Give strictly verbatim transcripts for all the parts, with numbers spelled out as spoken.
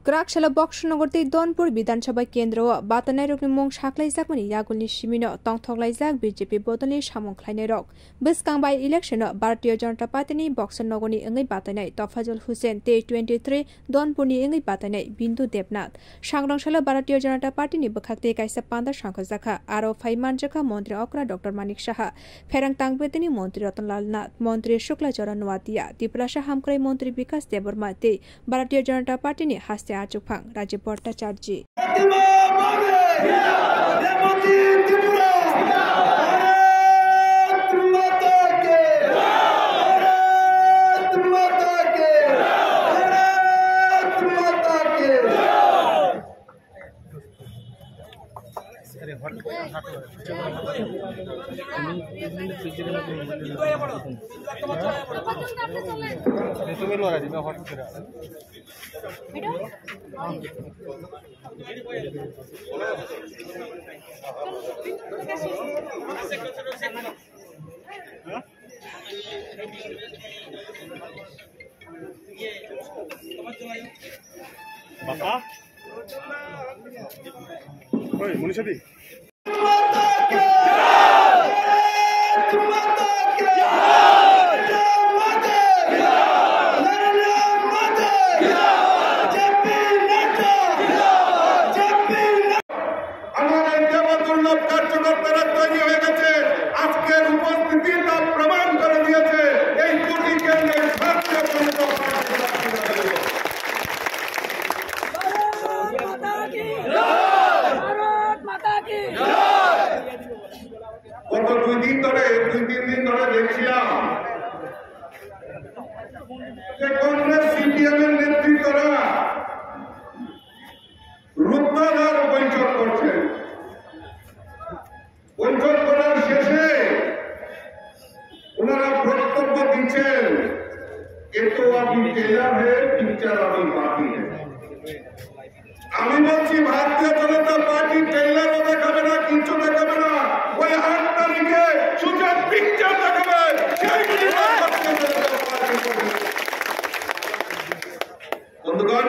Kwrak salo Boxer Nagar tei Donpur Bidhan Sabha kendro o batanairokni mung saklaijakmani yagulni simino tongthoklaijak B J P bodolni samung khlainairok. Bwskang bai election o Bharatiya Janata Party ni Boxer Nagar ni wngwi batainai Tofazul Hussain tei twenty three Donpur ni wngwi batainai Bindu Debnath. Sangrong salo Bharatiya Janata Party ni bwkhak tei kaisa panda songkhajakha. Aro phai manjakha Montri Okra Doctor Manik Saha, Pherang Tangpeteni Montri Ratan Lal Nath, Montri Shukla Charan Noatia, Tiprasa Hamkrai Montri Bikas Debbarma tei Bharatiya Janata Party ni haste achukphang Rajiv Bhattacharjee. Bapa? Oi, Munisadi. আমার এই দেবদুর্লভ কার্যকর্তারা তৈরি হয়ে গেছে। আজকের উপস্থিতি তা প্রমাণ করে দিয়েছে এই দুটি কেন্দ্রের ভারতীয় জনতা পার্টির প্রার্থীরা। ভারত মাতা কি জয়! ভারত মাতা কি জয়! গত দুই দিন ধরে, দুই তিন দিন ধরে দেখছিলাম যে কংগ্রেস সিপিএম এর নেতৃত্বরা রুদ্রাধার বৈঠক করছেন। বৈঠক করার শেষে ওনারা বক্তব্য দিচ্ছেন, "এ তো আভি ট্রেলার হে, পিকচার আভি বাকি হে।" আমি বলছি, ভারতীয় জনতা পার্টি ট্রেলারও দেখাবে না, কিচ্ছু দেখাবে না। ওই আট তারিখে শুধু পিকচার দেখাবে, সেই বিনিময়ে ভারতীয় জনতা পার্টি করবে। বন্ধুগণ,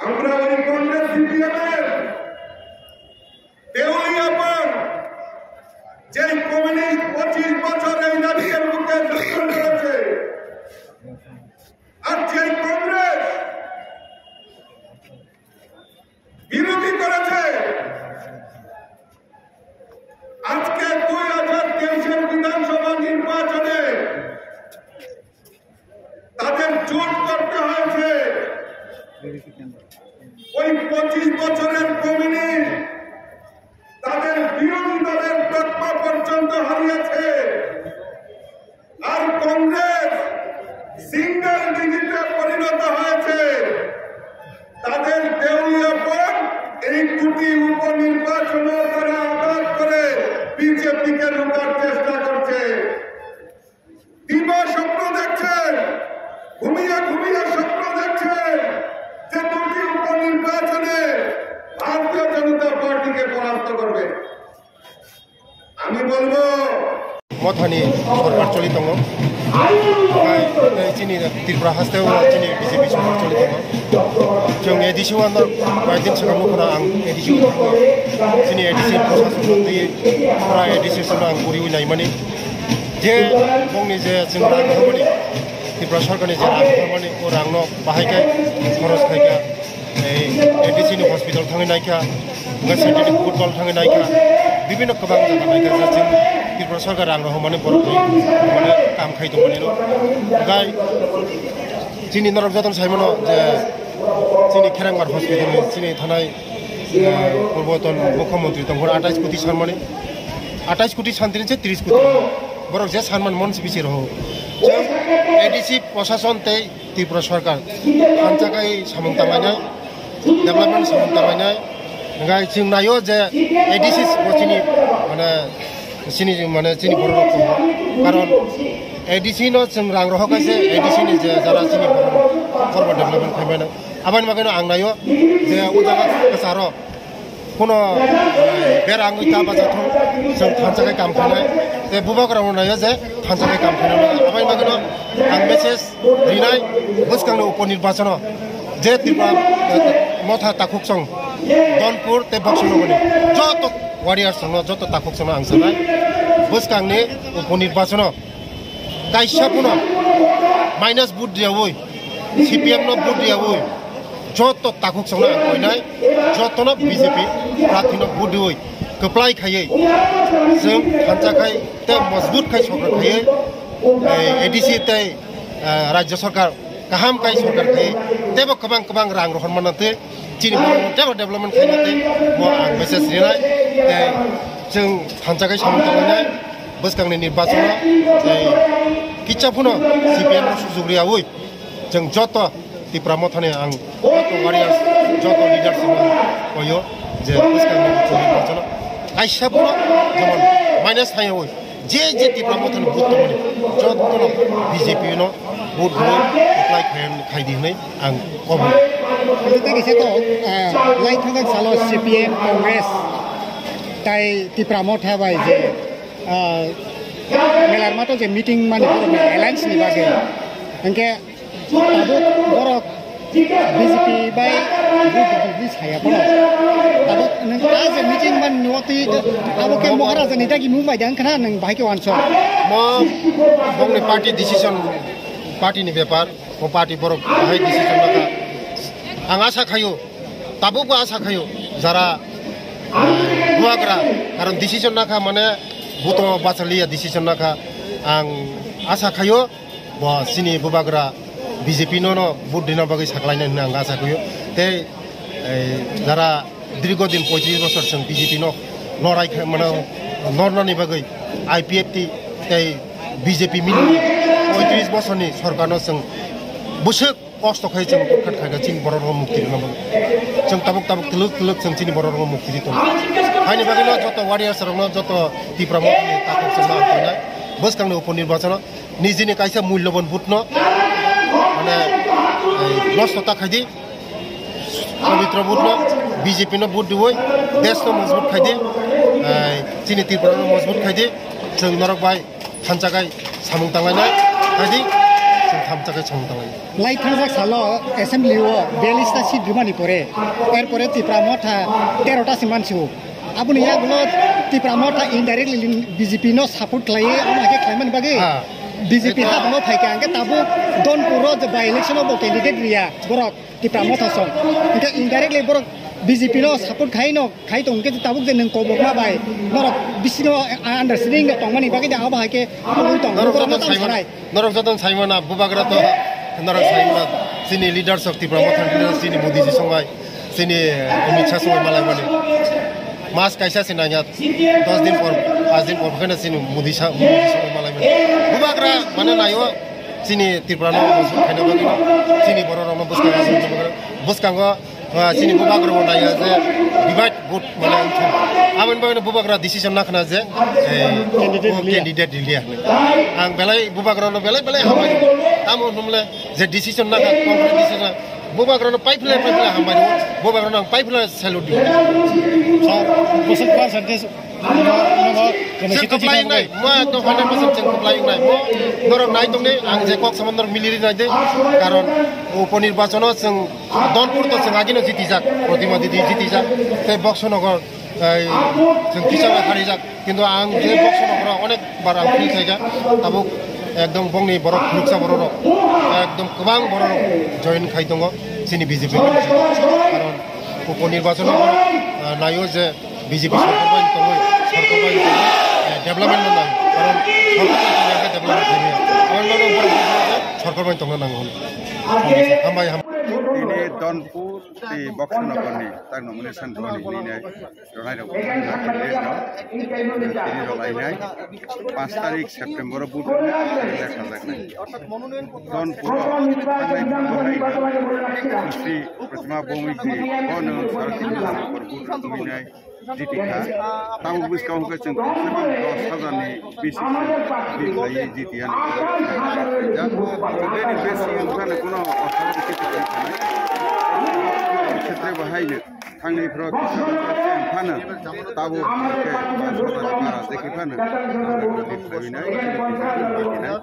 আমরা ওই কংগ্রেস সিপিএম এর দেউলিয়াপন, যেই কমিউনিস্ট পঁচিশ বছর এই রাজ্যের বুকে যুদ্ধ করেছে, আর যেই কংগ্রেস বিরোধী করেছে, আজকে দুই হাজার তেইশের বিধানসভা নির্বাচনে তাদের জোট করতে হয়েছে। ওই পঁচিশ বছরের কমিউনিস্ট তাদের বিরোধী দলের তকমা পর্যন্ত হারিয়েছে। আর কংগ্রেস সিঙ্গেল ডিজিটে পরিণত হয়েছে। তাদের দেউলিয়াপন এই দুটি উপনির্বাচনও তারা আঘাত করে বিজেপিকে লুকার চেষ্টা করছে। দিবা স্বপ্ন দেখছেন, ঘুমিয়ে ঘুমিয়ে স্বপ্ন দেখছেন যে দুটি উপনির্বাচনে ভারতীয় জনতা পার্টিকে পরাস্ত করবে। আমি বলবো, Mothani sorkar choli tongo. Omo hai, eh, chini Tripura haste o chini B J P sorkar choli tongo. Chwng A D C o ano koyekdin swkang nukho na ang A D C o thango. Chini A D C prosason twi pura A D C sono ang puriwi naimani. Je bongni je chwng rang rwmani, Tripura sorkarni je rang rwmani, o rangno bahai khe khoros khai kha. Ei, A D C ni hospital thangwi naikha, hwnba synthetic football thangwi naikha, bibinno kwbang jaga naikha, je chwng Tripura sorkar rang rohormani borok bai mane kam khai tongmani no. Hwnkhai chini norok jotono saimano je chini Kherangbar hospital ni chini thanai, eh, purboton mukhyamantri tongphuru atais koti sanmani, atais koti santini se tris koti borok je sanmani mon sibi se rohor. Chwng A D C prosason tei Tripura sorkar thansa khai samung tanglainai, development samung tanglainai. Hwnkhai chwng naio je A D C bo chini, mane, chini, mane, chini borok rok tongo. Karon A D C no chwng rang rohor khe se A D C ni je jara chini borok rok kormo development khai mano. Aboni bagwi no ang naio je o jaga kwcharo Kuno berangwi ta bajathung, chwng thansa khe kam khainai. Tei bubagrano naio je thansa khe kam khainai. Abai bagwino ang message rinai bwskangni upo nirbachano je Tripura, eh, motha takhuksong Donpur tei Boksonogorni joto warriors rokno, joto takhuksongno ang sanai bwskangni upo nirbachano kaisa phano minus vote riyawi, C P M no vote riyawi, joto takhuksongno ang koinai, jotono B J P prarthino vote riwi kwplai khaiwi chwng thansa khai tei mojbut khai sorkar khaiwi, eh, A D C tei, eh, Rajya Sorkar kaham khai sorkar khai teibo kwbang kwbang rang rohor manna tei chini borok teibo development khaina tei bo ang message rinai tei chwng thansa khai samung tanglainai bwskangni nirbachano tei kicha phano C P M no sujug riyawi chwng joto Tipra mothani ang joto warriors joto leaders no koyo je bwskangni nirbachano kaisa phano jemon minus thangyawi je je Tipra mothani vote tongmani jotono B J P no vote rwi apply khai, khai di hwnwi ang kobor. Tei kaisa kok, ah, lai thangkha salo C P M, Congress tai Tipra motha bai je, ah, melar mato je meeting mani borok ni alliance ni bagwi. Hwnkhe tabuk borok B J P bai vote rwdi saya phano. Tabuk nwng ta je meeting man nuwatwi abo khe Maharaja ni dagi mung bai dang khna nwng bahai khe wansok. Mo bongni party decision, party ni bepar, mo party borok bahai decision nakha. Ang asa khayo, tabuk bo asa khayo, jara, eh, bubagra, karon decision nakha mane buto bachaliya decision nakha. Ang asa khayo, bo chini bubagra B J P no no vote dina bagwi saklaina hwnwi ang asa khayo. Tei, eh, jara dirgo din poitris bosor chwng B J P no lorai kha-, mane lornani bagwi I P F T tei B J P mili poitris bosorni sorkarno chwng bwswk kosto khai chwng utkhat khai kha chini borok rok mukti rwna bagwi. Chwng tabuk tabuk twlwk twlwk chwng chini borok rok mukti rwi tongo. Haini bagwi no joto warriors rok no joto Tipra mothani takhuk chwng ma tongnai. Bwskangni upo nirbachano nijini kaisa mulyoban vote no mane, eh, nosto ta khai di. Pabitra vote no B J P no vote diwi desh no mojbut khai di. Eh, chini Tripura no mojbut khai di. Chwng norok bai thansa khai samung tanglainai, haidi chwng thansa khai samung tanglainai. Lai thangjak salo assembly o biyallis ta seat rwmani pore, er pore Tipra motha tero ta se mansi o. Aboni yagulo Tipra motha indirectly B J P no support khlaiwi, omo hai khe khlaimani bagwi. Ha. B J P tabukno phaikha, hwnkhe tabuk Donpur o je by election o bo candidate riya borok. Tipra motha song. Hingke indirectly borok B J P no support khai no, khai tong khe tabuk je nwng kobokma bai. Norok bisingo understanding no tongmani bagwi de abo hai khe tongwi tong. Norok joto saimano, norok joto saimano bubagra to, norok saimano chini leader sok Tipra motha leader chini Modi ji songai, chini Amit Shah songai malai mani. Mas kaisa se nangya, dos din por, pas din por, kheno chini Modi sa, Modi sa malai mani. Bubagra mane nayo, chini Tripura no mojbut khaina bagwi, chini borok rok no bwskango, bwskango, ah, chini bubagra bo naiya je divide vote mane wngkha. Aboni bagwi no bubagra decision nakhna je, eh, candidate o liya. Candidate liya. Ang belai bubagra no belai belai hambai. Tamo hwnmle je decision nakha, concrete decision, bubagrano paiphle paiphle hambai rwo, bubagrano ang paiphle salute di. Sir, percent percentage, no, no, no, chwng kwplai wngnai, mo ekdom hundred percent chwng kwplai wngnai. Mo norok nai tongni, ang je kok samo norok miliri nai de, karon upo nirbachano chwng Donpur to chwng agino jitijak, Protima didi jitijak, tei Boksonogor, ei, chwng kisa harijak. Kintu ang je box no borok onek bar ang feel khaikha, tabuk ekdom bongni borok phunuksa borok rok, ekdom kwbang borok rok join khai tongo chini B J P. Karon upo nirbachon o, ah, naio je B J P sorkar bai tongwi, sorkar bai tongwi, eh, development no nang. Karon sorkar bai tongwi development khaimaya. Aboni bagwi borok sorkar bai tongna nango. Hambai, hambai. Tini Donpur tei Boksonogorni tak nomination rwmani hinwi nai. Rwlairok tini rwlainai. Panch tarik September o vote rwna lekha jaknai. Donpuro thangnai bubagra Sri Pratima Bhowmik ni bono sarati vote rwinai jiti kha. Tabuk bwskango hwnkhe chwng komse kom dos hajar ni bisi khlaiwi jiti ya. Bini besi wngkha no kuno ortho khetre bahai no. Thangni phro phano tabo ke bara dekhi phano. Thangnai,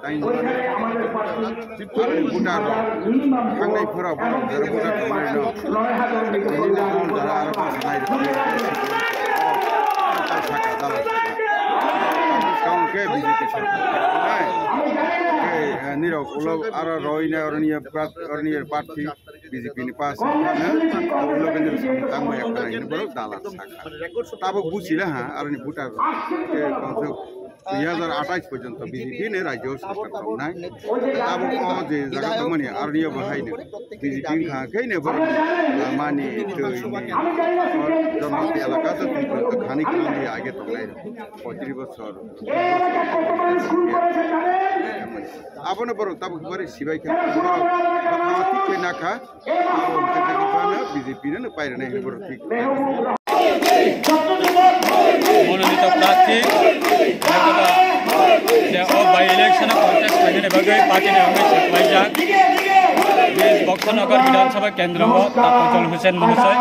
thangnai, buta rok. Thangnai phura borok jara buta tongmani no. Tini no jara aro bwsa nai rok. Saka dala saka. Kaun ke B J P saka. Nai. Ke, eh, nirok ulo aro roi nai oroni prat-, oroni party B J P ni pas. Ulo ke nirok samung tangma yak nai. Ini borok dala saka. Tabo busi la ha, aroni buta rok. Ke kaun se dui hajar athais porjonto B J P ni rajyo sorkar tongnai. Tabuk o je jaga tongmani, aroni bo haino B J P wngkha khe ne borok lamani, twi ni, o Janati elaka to twi to khani khani age tongnai rok. Poitris bochor. Abono borok tabuk bari sibai khe borok thik khe nakha. Abo hwnkhe tei phano B J P no pairwnai hinwi borok thik. Mononito prarthi, je o by election o contest khlainani bagwi party ni wngwi saklaijak. Boksonagar Bidhan Sabha Kendro o Tafajol Hussain Mohosoy,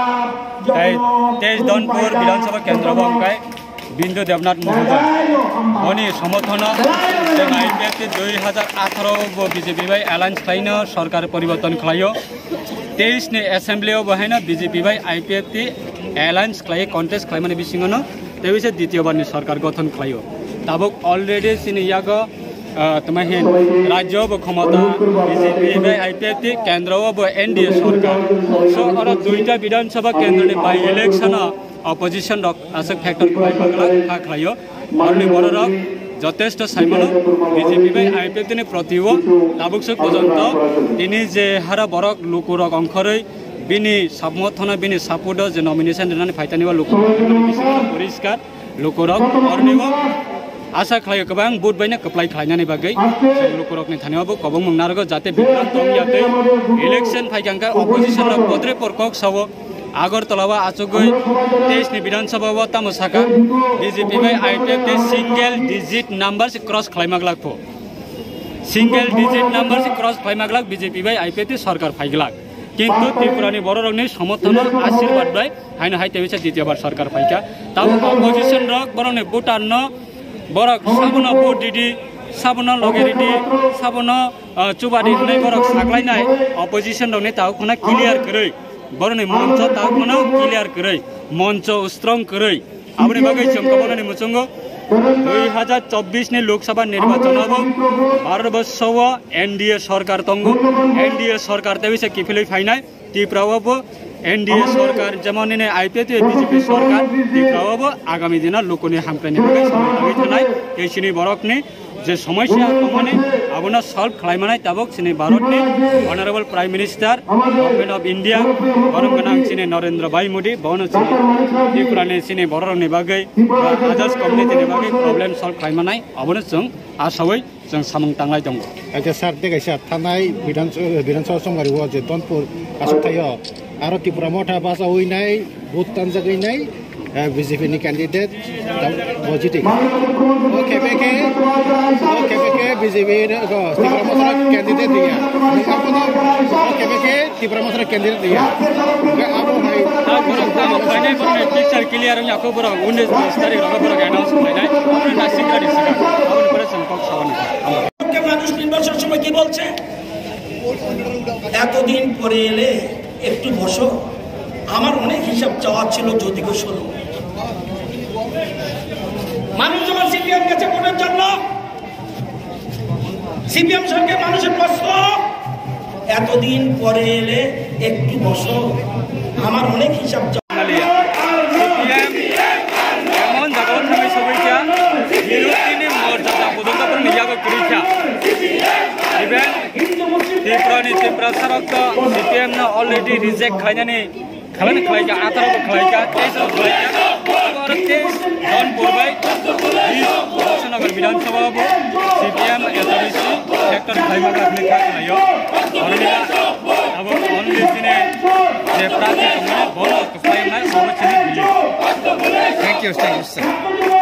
tei Teis Donpur Bidhan Sabha Kendro o wngkha Bindu Debnath Mohoday. Boni somothono chwng I P F T dui hajar atharo bo B J P bai alliance khlaino sorkar poriborton khlaio. Teis ni assembly o bo haino B J P bai I P F T alliance khlai contest khlaimani bisingono tei bisa ditiyo bar ni sorkar gothon khlaio. Tabuk already chini yago, ah, tama hin rajyo bo khomota B J P bai I P F T, kendro o bo N D A sorkar. So oro duita Bidhan Sabha kendro ni by election o opposition rok aswk factor khlai kha khlaio. Aroni bororok jotesto saimano B J P bai I P F T ni proti o tabuk swk porjonto tini je hara borok lukurok ongkhorwi bini samothono bini support o je nomination rwnani phaitani o lukurok poriskar lukurok aroni o asa khlaio kwbang vote baino kwplai khlainani bagwi lukurokni thani o bo kobongmung narwgo jate biphrang tong ya tei election phaikha hwnkhe opposition rok potre por kok sao. Agartala o achugwi teis ni Bidhan Sabha o tamo saka, B J P bai I P F T single digit number se cross khlai maglak pho. Single digit number se cross khlai maglak B J P bai I P F T sorkar phaiglak. Kintu Tripura ni bororokni somothono ashirbad bai haino hai tebisa ditiyo bar sorkar phaikha. Tamo opposition rok borokni voter no borok sabono vote ridi, sabono loge ridi, sabono, ah, chubadi hinwi borok saklainai opposition rokni tamo khuna clear kwrwi. Boroni moncho tabukno clear kwrwi, moncho strong kwrwi. Aboni bagwi chwng kabonani muchungo dui hajar chobbish ni Lok Sabha nirbachon o bo Bharat borsho o N D A sorkar tongo. N D A sorkar tei bisa kiphilwi phainai Tripura o bo N D A sorkar, jemon nini I P F T B J P sorkar, Tripura o bo agami dino lukuni hamkraini bagwi samung tangwi thanai tei chini borokni je somosya tongmani abono solve khlai manai tabuk chini Bharatni Honorable Prime Minister, Government of India, borom gwnang chini Narendra Bhai Modi, bono chini Tripurani chini bororokni bagwi, others community ni bagwi problem solve khlai manai abono chwng asawi chwng samung tanglai tongo. Acha sir, tei kaisa thanai Bidhan, Bidhan Sabha Chongmari o je Donpur aswk thaio, aro Tipra Motha basa ui nai, vote tanjagwi nai, eh, B J P ni candidate, tam-, bo jiti. O khe be khe, o khe be khe B J P ni, o, Tipra Motha candidate ya. Ni apono, o khe be khe Tipra Motha candidate ya. Ga abo hai. Ta borok tamo khainai borok ni picture clear wngya kho borok unnish bish tarik rogo borok announce khlainai. Abo na sikra ni sikra. Abo ni pore chwng kok sawan. মানুষ নির্বাচনের সময় কি বলছে? এতদিন পরে এলে একটু বসো, আমার অনেক হিসাব চাওয়ার ছিল, যদি গো শোনো। মানুষ যখন সিপিএম গেছে ভোটের জন্য, সিপিএম সরকার মানুষের প্রশ্ন, এতদিন পরে এলে একটু বসো, আমার অনেক হিসাব চাওয়া। C P M emon jagao thangwi sogwi kha, birotini morjada bodolda borokni yago kwrwi kha. Even Tripura ni Tiprasa rok to C P M no already reject khlainani, khlainani khlai kha, atharo bo khlai kha, teis bo khlai kha. Aro teis Donpur bai Boksonagar Bidhan Sabha bo C P M S O B C factor khlai ma kha hinwi kha khlaio. Aro ni abo only chini je prarthi tongmani bono kwplai wngnai, obo chini belief. Thank you, thank you, sir.